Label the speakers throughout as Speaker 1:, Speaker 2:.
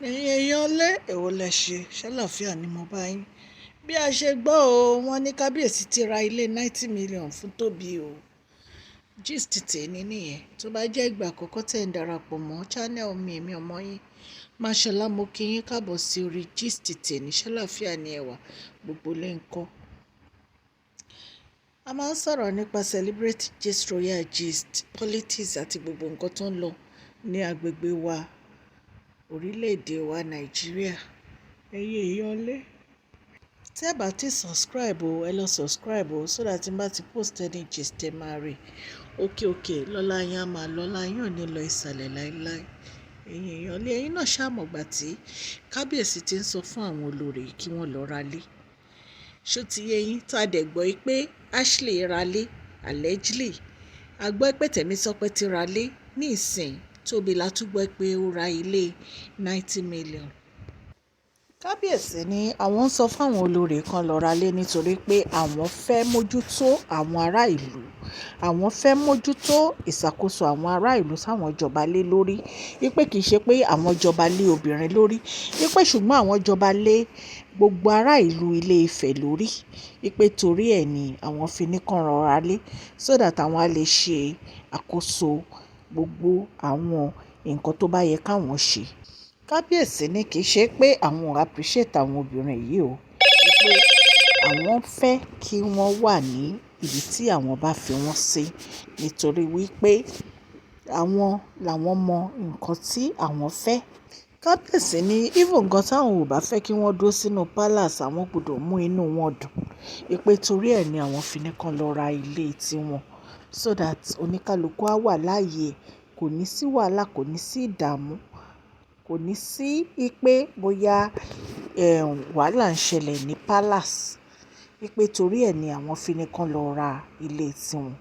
Speaker 1: Ẹ̀yin èèyàn lé, èwo lẹ ṣe? Ṣé àlàáfíà ni mo bá yín. Bí a ṣe gbọ́ o, wọ́n ní kábíyèsí ti ra ilé 90 million fún Tóbi o. Gist tèmi nìyẹn. Tó bá jẹ́ ìgbà àkọ́kọ́ tí ẹ̀ ń darapọ̀ mọ́ channel mi, èmi ọmọ yín, Mashola, mo kí yín káàbọ̀ sí orí gist tèmi. Ṣé àlàáfíà ni ẹ wà? Gbogbo lè ń kọ́. A máa ń sọ̀rọ̀ nípa celebrity gist, royal gist, politics àti gbogbo nǹkan tó ń lọ ní agbègbè wa, orílẹ̀-èdè wa Nàìjíríà. Ẹ̀yin èèyàn lé, tí ẹ bá ti subscribe o, ẹ lọ subscribe o, so that tí n bá ti post any gist ẹ máa rí. Òkè òkè lọ́la yín á máa lọ, ọlá yín ò ní lọ ìsàlẹ̀ láíláí. Ẹ̀yin èèyàn lé, ẹ̀yin náà ṣá mọ̀ ìgbà tí kábíyèsí ti ń sọ fún àwọn olórí kí wọ́n lọ ra lé. Ṣó ti yé yín? Tá dẹ̀ gbọ́ pé Ashley ra lé allegedly. A gbọ́ pé Temisope ti ra lé ní ìsìn. Tóbi la tún gbọ́ pé ó ra ilé 90 million. Kábíyèsí ní àwọn ń sọ fún àwọn olórí kan lọ ra lé nítorí pé àwọn fẹ́ mójútó àwọn ará ìlú. Àwọn fẹ́ mójútó ìṣàkóso àwọn ará ìlú táwọn jọba lé lórí. Wípé kì í ṣe pé àwọn jọba lé obìnrin lórí. Wípé ṣùgbọ́n àwọn jọba lé gbogbo ará ìlú Ilé Ifẹ̀ lórí. Wípé torí ẹ ní àwọn fi ní kàn lọ ra lé so that àwọn a lè ṣe àkóso gbogbo àwọn nǹkan tó bá yẹ káwọn ṣe. Kábíyèsí ní kì í ṣe pé àwọn ò appreciate àwọn obìnrin yìí o. Wípé àwọn fẹ́ kí wọ́n wà ní ibi tí àwọn bá fi wọ́n sí. Nítorí wípé àwọn làwọn mọ nǹkan tí àwọn fẹ́. Kábíyèsí ní even nǹkan tí àwọn ò bá fẹ́ kí wọ́n dúró sínú palace, àwọn gbọdọ̀ mú inú wọn dùn. Wípé torí ẹ ní àwọn fi ní kàn lọ ra ilé tí wọn so that oníkálukú á wà láàyè, kò ní sí wàhálà, kò ní sí ìdààmú, kò ní sí wípé bóyá wàhálà ń ṣẹlẹ̀ ní palace. Wípé torí ẹ ní àwọn fi ní kàn lọ ra ilé tí wọn.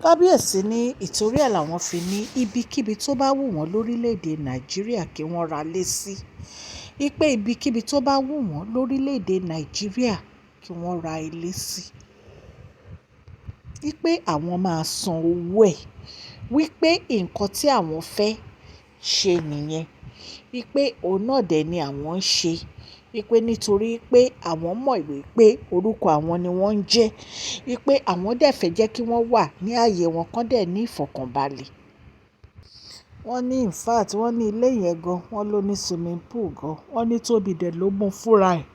Speaker 1: Kábíyèsí ní ìtorí ẹ làwọn fi ní ibikíbi tó bá wù wọ́n lórílẹ̀ èdè Nàìjíríà kí wọ́n ra lé sí. Wípé ibikíbi tó bá wù wọ́n lórílẹ̀ èdè Nàìjíríà kí wọ́n ra ilé sí. Wípé àwọn máa san owó ẹ̀. Wípé nǹkan tí àwọn fẹ́ ṣe nìyẹn. Wípé òun náà dè ni àwọn ń ṣe. Wípé nítorí pé àwọn mọ̀ wípé orúkọ àwọn ni wọ́n ń jẹ́. Wípé àwọn dẹ̀ fẹ́ jẹ́ kí wọ́n wà ní ààyè wọn kan dẹ̀ ní ìfọ̀kànbalẹ̀. Wọ́n ní in fact wọ́n ní ilé yẹn gan, wọ́n ló ní swimming pool gan. Wọ́n ní Tóbi dẹ̀ ló mú fúnra ẹ̀.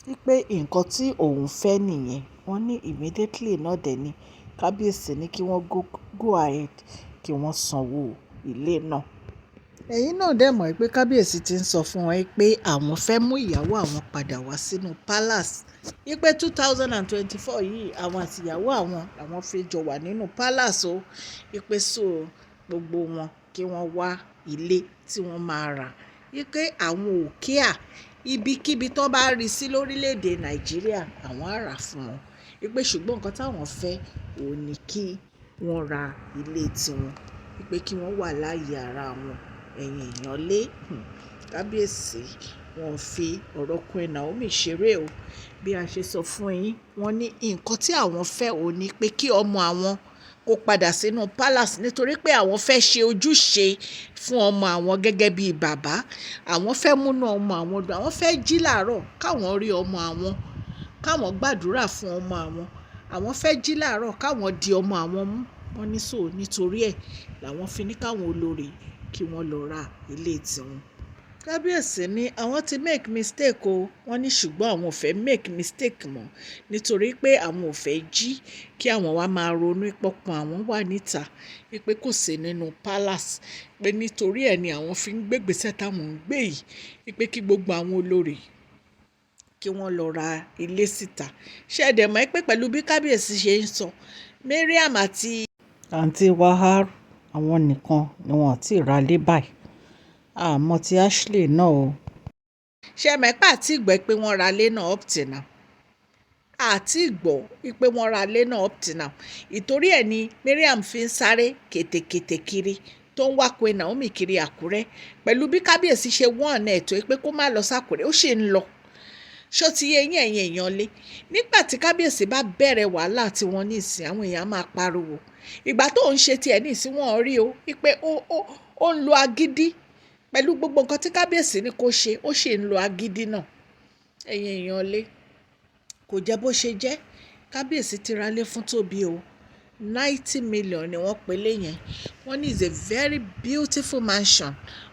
Speaker 1: Wípé nǹkan tí òun fẹ́ nìyẹn. Wọ́n ní immediately náà dẹ̀ ni kábíyèsí ní kí wọ́n go ahead kí wọ́n sanwó ilé náà. Ẹ̀yin náà dẹ̀ mọ̀ pé kábíyèsí ti ń sọ fún wọn pé àwọn fẹ́ mú ìyàwó àwọn padà wá sínú palace. Wípé 2024 yìí, àwọn àti ìyàwó àwọn làwọn fi jọ wà nínú palace o. Wípé so gbogbo wọn kí wọ́n wá ilé tí wọ́n máa rà. Wípé àwọn ò care ibikíbi tó bá rí sí lórílẹ̀ èdè Nàìjíríà, àwọn á rà fún wọn. Wípé ṣùgbọ́n nǹkan tí àwọn fẹ́ òun ní kí wọ́n ra ilé tí wọn. Wípé kí wọ́n wà láàyè ara wọn. Ẹ̀yin èèyàn lé, kábíyèsí wọ́n fi ọ̀rọ̀ Queen Naomi ṣeré o. Bí a ṣe sọ fún yín, wọ́n ní nǹkan tí àwọn fẹ́ òun ní pé kí ọmọ àwọn kó padà sínú palace nítorí pé àwọn fẹ́ ṣe ojúṣe fún ọmọ àwọn gẹ́gẹ́ bí bàbá. Àwọn fẹ́ múnú ọmọ àwọn dùn. Àwọn fẹ́ jí láàárọ̀ káwọn rí ọmọ àwọn, káwọn gbàdúrà fún ọmọ àwọn. Àwọn fẹ́ jí láàárọ̀ káwọn di ọmọ àwọn mú. Wọ́n ní so nítorí ẹ làwọn fi ní káwọn olórí kí wọ́n lọ ra ilé tí wọn. Kábíyèsí ní àwọn ti make mistake o. Wọ́n ní ṣùgbọ́n àwọn ò fẹ́ make mistake mọ́ nítorí pé àwọn ò fẹ́ jí kí àwọn wá máa ronú pé àwọn wà níta. Wípé kò sí nínú palace. Pé nítorí ẹ ni àwọn fi ń gbé ìgbésẹ̀ táwọn ń gbé yìí. Wípé kí gbogbo àwọn olórí kí wọ́n lọ ra ilé síta. Ṣé ẹ dẹ̀ mọ̀ pé pẹ̀lú bí kábíyèsí ṣe ń sọ, Mariam àti àǹtí Wahab, àwọn nìkan ni wọ́n ò tí ì ra ilé báyìí. A mọ̀ tí Ashley náà o. Ṣé ẹ mọ̀ pé àti gbọ́ pé wọ́n ra ilé náà up till now? A ti gbọ́ wípé wọ́n ra ilé náà up till now. Ìtorí ẹ ni Mariam fi ń sáré kètèkètè kiri tó ń wá Queen Naomi kiri Àkúrẹ́. Pẹ̀lú bí kábíyèsí ṣe warn ẹ̀ tó pé kó má lọ sí Àkúrẹ́, ó sì ń lọ. Ṣó ti yé yín, ẹ̀yin èèyàn lé? Nígbà tí kábíyèsí bá bẹ̀rẹ̀ wàhálà tí wọ́n ní ìsìn, àwọn èèyàn máa pariwo. Ìgbà tó ń ṣe tiẹ̀ ní ìsìn, wọ́n rí o wípé ó ń lo agídí. Pẹ̀lú gbogbo nǹkan tí kábíyèsí ní kó ṣe, ó sì ń lo agídí náà. Ẹ̀yin èèyàn lé, kò jẹ́ bó ṣe jẹ́. Kábíyèsí ti ra lé fún Tóbi o. 90 million ni wọ́n pè lé yẹn. Wọ́n ní is a very beautiful mansion.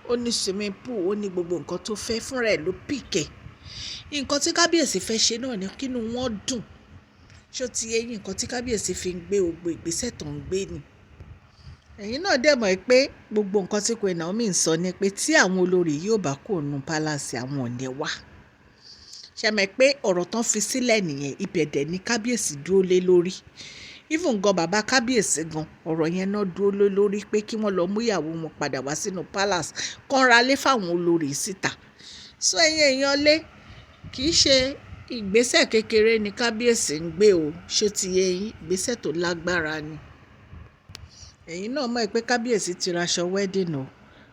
Speaker 1: Ó ní swimming pool, ó ní gbogbo nǹkan tó fẹ́, fúnra ẹ̀ ló pick ẹ̀. Nǹkan tí kábíyèsí fẹ́ ṣe náà ni kí inú wọn dùn. Ṣé ó ti yé yín? Nǹkan tí kábíyèsí fi ń gbé gbogbo ìgbésẹ̀ tó ń gbé ni. Ẹ̀yin náà dẹ̀ mọ̀ pé gbogbo nǹkan tí Queen Naomi ń sọ ni pé tí àwọn olórí yóò bá kúrò nínú palace, àwọn ò ní wá. Ṣé mọ̀ pé ọ̀rọ̀ tán fi sílẹ̀ nìyẹn? Ibẹ̀ dẹ̀ ni kábíyèsí dúró lé lórí. Even gan bàbá kábíyèsí gan, ọ̀rọ̀ yẹn náà dúró lé lórí pé kí wọ́n lọ mú ìyàwó wọn padà wá sínú palace, kán ra lé fáwọn olórí síta. So ẹ̀yin èèyàn lé, kì í ṣe ìgbésẹ̀ kékeré ni kábíyèsí ń gbé o. Ṣé ó ti yé yín? Ìgbésẹ̀ tó lágbára ni. Ẹ̀yin náà mọ̀ pé kábíyèsí ti ra aṣọ wedding o.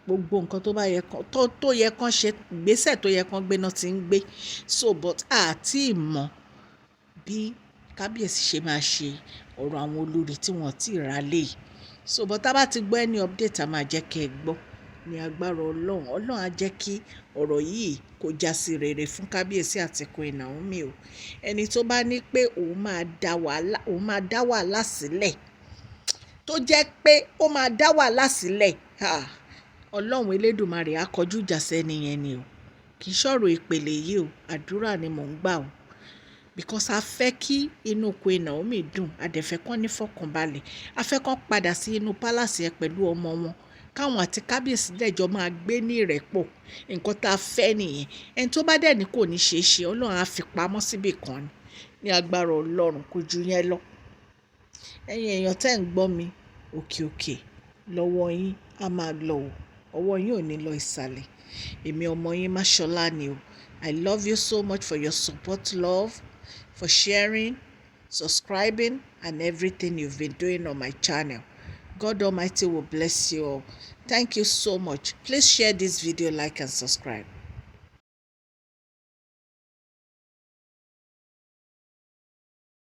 Speaker 1: Gbogbo nǹkan tó bá yẹ kán, tó yẹ kán ṣe, ìgbésẹ̀ tó yẹ kán gbé náà tí ń gbé. So but a tí mọ̀ bí kábíyèsí ṣe máa ṣe ọ̀rọ̀ àwọn olórí tí wọ́n ti ra lé yìí. So but tá bá ti gbọ́ any update, a máa jẹ́ kí ẹ gbọ́. Ní agbára Ọlọ́run, Ọlọ́run á jẹ́ kí ọ̀rọ̀ yìí kó jásí rere fún kábíyèsí àti Queen Naomi o. Ẹni tó bá ní pé òun máa dá wàhálà, òun máa dá wàhálà sílẹ̀, tó jẹ́ pé ó máa dá wàhálà sílẹ̀, ah, Ọlọ́run Elédùmarè á kọjú ìjà sẹ́ni yẹn ni o. Kì í ṣọ̀rọ̀ ìpele yìí o, àdúrà ni mò ń gbà o. Because a fẹ́ kí inú Queen Naomi dùn, a dẹ̀ fẹ́ kán ní fọkànbalẹ̀, a fẹ́ kán padà sí inú palace yẹn pẹ̀lú ọmọ wọn, káwọn àti kábíyèsí dẹ̀jọ́ máa gbé ní ìrẹ́pọ̀. Nǹkan tá a fẹ́ nìyẹn. Ẹni tó bá dẹ̀ ní kò ní ṣe é ṣe, Ọlọ́run á fi pamọ́ síbì kan ni. Ní agbára Ọlọ́run, kò ju yẹn lọ. Ẹ̀yin èèyàn tẹ́ ń gbọ́ mi, òkè òkè lọ́wọ́ yín á máa lọ o. Ọwọ́ yín ò ní lọ ìsàlẹ̀. Èmi ọmọ yín Máṣọ́lá ni o. I love you so much for your support, love, for sharing, subscribing, and everything you've been doing on my channel. God Almighty will bless you all. Thank you so much. Please share this video, like and subscribe.